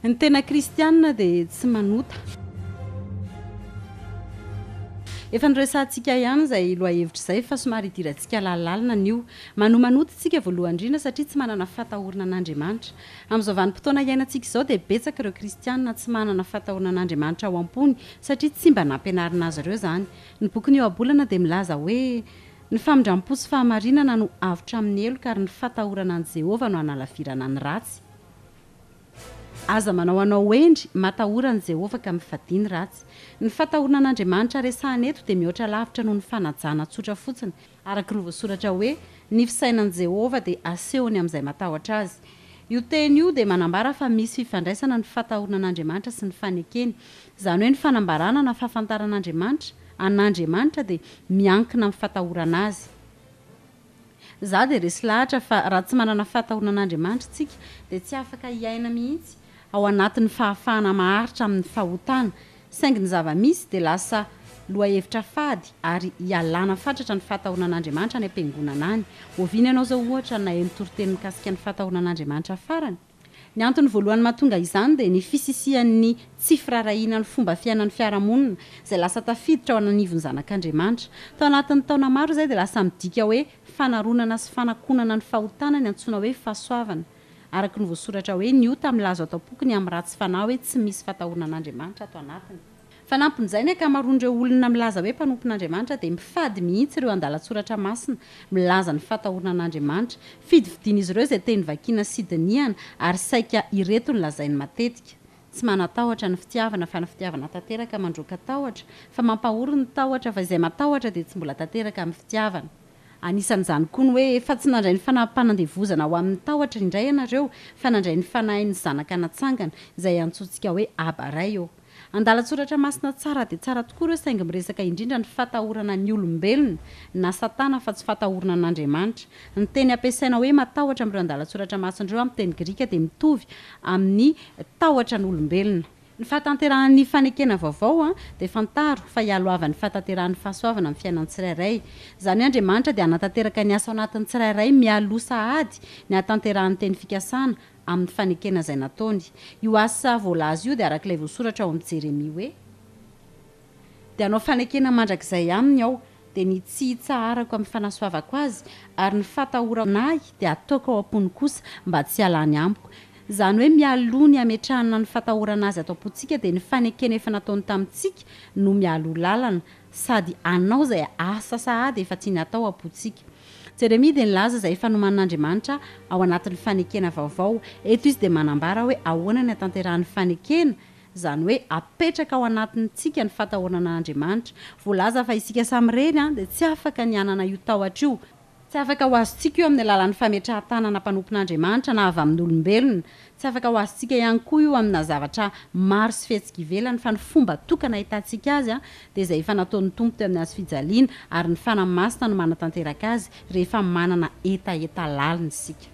Ny tena kristianina dia tsy manota. Efa noresahantsika ihany izay lohahevitra izay fa somary hidirantsika lalindalina anio. Manohy manota isika voalohany indrindra satria tsy manana fatahorana an'Andriamanitra. Amin'izao vanim-potoana iainantsika izao dia betsaka ireo kristianina tsy manana fatahorana an'Andriamanitra ao am-pony satria tsy mba nampianarina azy ireo izany. Ny bokin'ny Ohabolana dia milaza hoe, Ny famindram-po sy fahamarinana no avotra amin'ny heloka ary ny fatahorana an'i Jehovah no hanalavirana ny ratsy. Aza manao anao ho hendry, matahora an'i Jehovah ka mifadia ny ratsy. Ny fatahorana an'Andriamanitra resahina eto dia mihoatra lavitra noho ny fanajana tsotra fotsiny, araka ny voasoratra hoe, Ny fisainan'i Jehovah dia asehony amin'izay matahotra azy. Io teny io dia manambara fa misy fifandraisana ny fatahorana an'Andriamanitra sy ny fanekeny. Izany hoe ny fanambarana na fahafantarana Andriamanitra, an'Andriamanitra dia miankina amin'ny fatahorana azy. Izaho dia resy lahatra fa raha tsy manana fahatahorana an'Andriamanitra isika dia tsy afaka hiaina mihitsy ao anatin'ny fahafahana maharitra amin'ny fahotana. Saingy ny zava-misy dia lasa lohahevitra fady ary ialana fatratra ny fahatahorana an'Andriamanitra any am-piangonana any. Oviana ianao izao ohatra no naheno toriteny mikasika ny fahatahorana an'Andriamanitra farany? Ny antony voalohany mahatonga izany dia ny fisisihan'ny tsy firaharahiana ny fomba fiainan'ny fiarahamonina, izay lasa tafiditra ao ananivon'ny zanak'Andriamanitra. Tao anatin'ny taona maro izay dia lasa midika hoe fanaronana sy fanakonana ny fahotana ny antsoina hoe fahasoavana. Araka ny voasoratra hoe ny ota milaza ato am-poko ny amin'ny ratsy fanahy hoe tsy misy fatahorana an'Andriamanitra ato anatiny. Fanampin'izay, ny ankamaroan'ireo olona milaza hoe mpanompon'Andriamanitra dia mifady mihitsy ireo andalan-tsoratra masina milaza ny fatahorana an'Andriamanitra. Fidifidian'izy ireo izay teny vakiana sy dinihana, ary saika ireto no lazainy matetika, Tsy manan-tahotra ny fitiavana, fa ny fitiavana tanteraka mandroaka tahotra, fa mampahory ny tahotra, fa izay matahotra dia tsy mbola tanteraka amin'ny fitiavana. Anisan'izany koa ny hoe, Fa tsy nandray ny fanahim-panandevozana ho amin'ny tahotra indray ianareo, fa nandray ny fanahin'ny zanaka natsangana, izay antsointsika hoe Aba Ray ô. Andalan-tsoratra masina tsara dia tsara tokoa ireo saingy miresaka indrindra ny fatahorana ny olombelona na satana fa tsy fatahorana an'Andriamanitra. Ny teny ampiasaina hoe matahotra amin'ireo andalan-tsoratra masina ireo amin'ny teny grika dia mitovy amin'ny tahotra ny olombelona. Ny fahatanterahan'ny fanekena vaovao dia fantaro fa ialohavan'ny fahatanterahan'ny fahasoavana amin'ny fiainan'ny tsirairay. Izany hoe Andriamanitra dia hanatanteraka ny asa ao anatin'ny tsirairay mialoha sahady ny hahatanterahan'ny teny fikasana amin'ny fanekena izay nataony. Io asa voalaza io dia araka ilay voasoratra ao amin'ny Jeremia hoe, Dia hanao fanekena mandrakizay aminy Aho, dia ny tsy hitsaharako amin'ny fanasoavako azy, ary ny fatahorana Ahy dia hataoko ao am-pony kosa, mba tsy hialany amiko. Izany hoe mialoha ny hametrahana ny fatahorana Azy ato am-pontsika dia ny fanekena efa nataony tamintsika no mialoha lalana, sady hanao izay asa sahady efa tiany hatao am-pontsika. Jeremia dia nilaza izay efa nomanin'Andriamanitra ao anatin'ny fanekena vaovao. Eto izy dia manambara hoe ahoana ny hatanterahan'ny fanekena, izany hoe apetraka ao anatintsika ny fatahorana an'Andriamanitra. Voalaza fa isika samirery dia tsy afaka ny hanana io tahotra io. Tsy afaka ho azontsika io amin'ny alalan'ny fametrahan-tanana mpanompon'Andriamanitra na avy amin'olombelona. Tsy afaka ho azontsika ihany koa io amina zavatra maro sy fihetsika ivelany fa ny fomba tokana ahitantsika azy dia izay efa nataon'ny Tompo teo amin'ny hazo fijaliana ary ny Fanahy Masina no manatanteraka azy rehefa manana hetaheta lalina isika.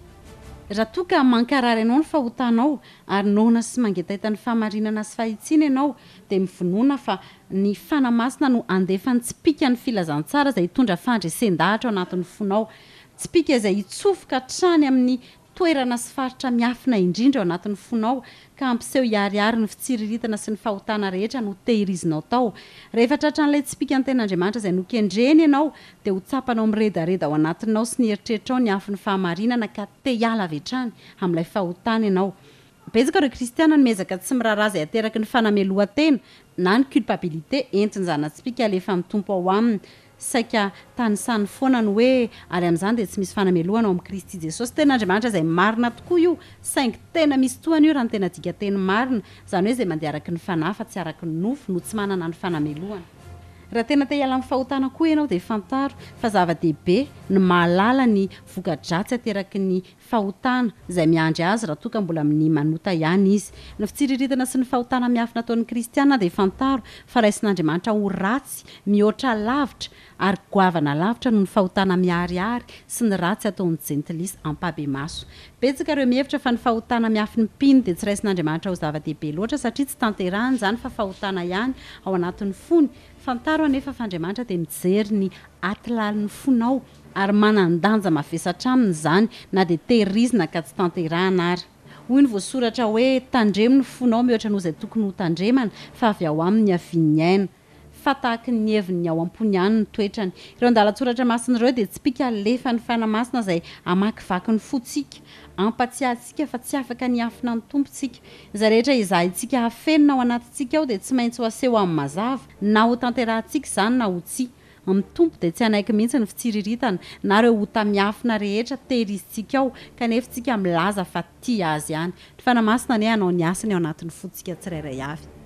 Raha toa ka mankarary anao ny fahotanao ary noana sy mangetaheta ny fahamarinana sy fahitsiana ianao dia mivonona fa Ny Fanahy Masina no handefa ny tsipìkan'ny filazantsara izay hitondra fandresen-dahatra ao anatin'ny fonao. Tsipìka izay hitsofoka hatrany amin'ny toerana sy faritra miafina indrindra ao anatin'ny fonao, ka hampiseho hiharihary ny fitsiriritana sy ny fahotana rehetra notehirizinao tao. Rehefa tratran'ilay tsipìkan'ny Tenin'Andriamanitra izay nokendreny ianao, dia ho tsapanao miredareda ao anatinao sy ny eritreritrao ny afon'ny fahamarinana ka te-hiala avy hatrany amin'ilay fahotana ianao. Betsaka ireo kristiana no miezaka tsy miraharaha izay ateraky ny fanamelohan-tena na ny culpabilité entin-jana-tsipìka alefan'ny Tompo ao aminy. Saika tanisany foana ny hoe ary amin'izany dia tsy misy fanamelohana ao amin'i Kristy Jesosy. Tenin'Andriamanitra izay marina tokoa io, saingy tena misy tohana io raha ny tena dikanteny marina, izany hoe izay mandeha araky ny fanahy fa tsy araky ny nofo no tsy manana ny fanamelohana. Raha tena te hiala amin'ny fahotana koa ianao dia fantaro fa zava-dehibe ny mahalala ny voka-dratsy ateraky ny fahotana izay miandry azy raha toa ka mbola minia manota ihany izy. Ny fitsiriritana sy ny fahotana miafina ataon'ny kristiana dia fantaro fa raisin'Andriamanitra ho ratsy mihoatra lavitra ary goavana lavitra noho ny fahotana miharihary sy ny ratsy ataon'ny jentilisa ampahibemaso. Betsaka ireo mihevitra fa ny fahotana miafin'ny mpino dia tsy raisin'Andriamanitra ho zava-dehibe loatra satria tsy tanterahiny izany fa fahotana ihany ao anatin'ny fony. Fantaro anefa fa Andriamanitra dia mijery ny aty lalin'ny fonao Ary manan-danja mavesatra aminy izany na dia tehirizina ka tsy tanterahana ary. Hoy ny voasoratra hoe, Tandremo ny fonao mihoatra noho izay tokony hotandremana, fa avy ao aminy ny havian'ny aina. Fa tahaky ny heviny ny ao am-pony ihany ny toetrany. Ireo andalan-tsoratra masina ireo dia tsipìka alefan'ny Fanahy Masina izay hamakivaky ny fontsika, hampatsiahy antsika fa tsy afaka ny hiafina ny Tompo isika. Izay rehetra ezahintsika hafenina ao anatintsika ao dia tsy maintsy ho aseho amin'ny mazava, na hotanterahantsika izany na ho tsia. Ny Tompo dia tsy hanaiky mihitsy ny fitsiriritana na ireo ota miafina rehetra tehirizintsika ao kanefa isika milaza fa tia Azy ihany. Ny Fanahy Masina anie hanao ny asany ao anatin'ny fontsika tsirairay avy.